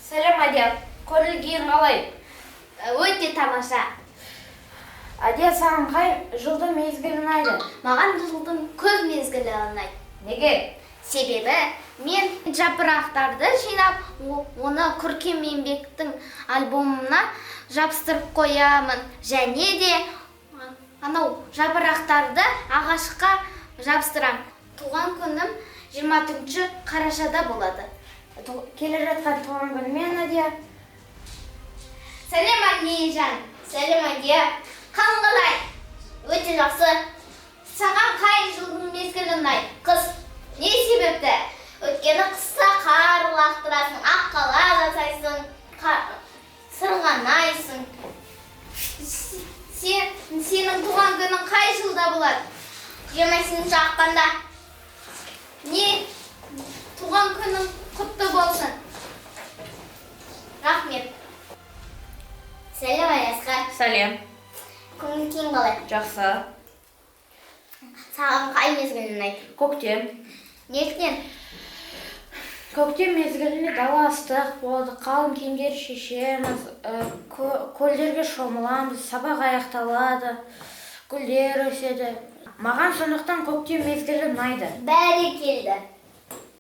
Сәлем, Әдия! Көңіл күйің қалай? Өте тамаша. Әдия, саған қай жылдың мезгілі ұнайды? Маған жылдың күз мезгілі ұнайды. Неге? Себебі мен жапырақтарды жинап, оны Көркем Еңбектің альбомына жабыстырып қоямын. Және де анау жапырақтарды ағашқа жабыстырам. Туған күнім 24 қарашада болады. Келе жатқан туған күнімен, Әдия! Сәлем, Әлижан! Сәлем, Әдия! Қалың қалай? Өте жақсы. Саған қай жылдың мезгілі ұнайды? Қыс. Не себепті? Өйткені қыста қар лақтырасың, аққала жасайсың, сырғанайсың. Сенің туған күнің қай жылда болады? 28 ақпанда. Не, туған күнің құтты болсын! Рахмет. Сәлем, Аясқа! Сәлем. Көңіл күйің қалай? Жақсы. Саған қай мезгіл ұнайды? Көктем. Неліктен? Көктем мезгілінде дала ыстық болады, қалың киімдер шешеміз, көлдерге шомыламыз, сабақ аяқталады, гүлдер өседі. Маған сондықтан көктем мезгілі ұнайды. Бәрекелді.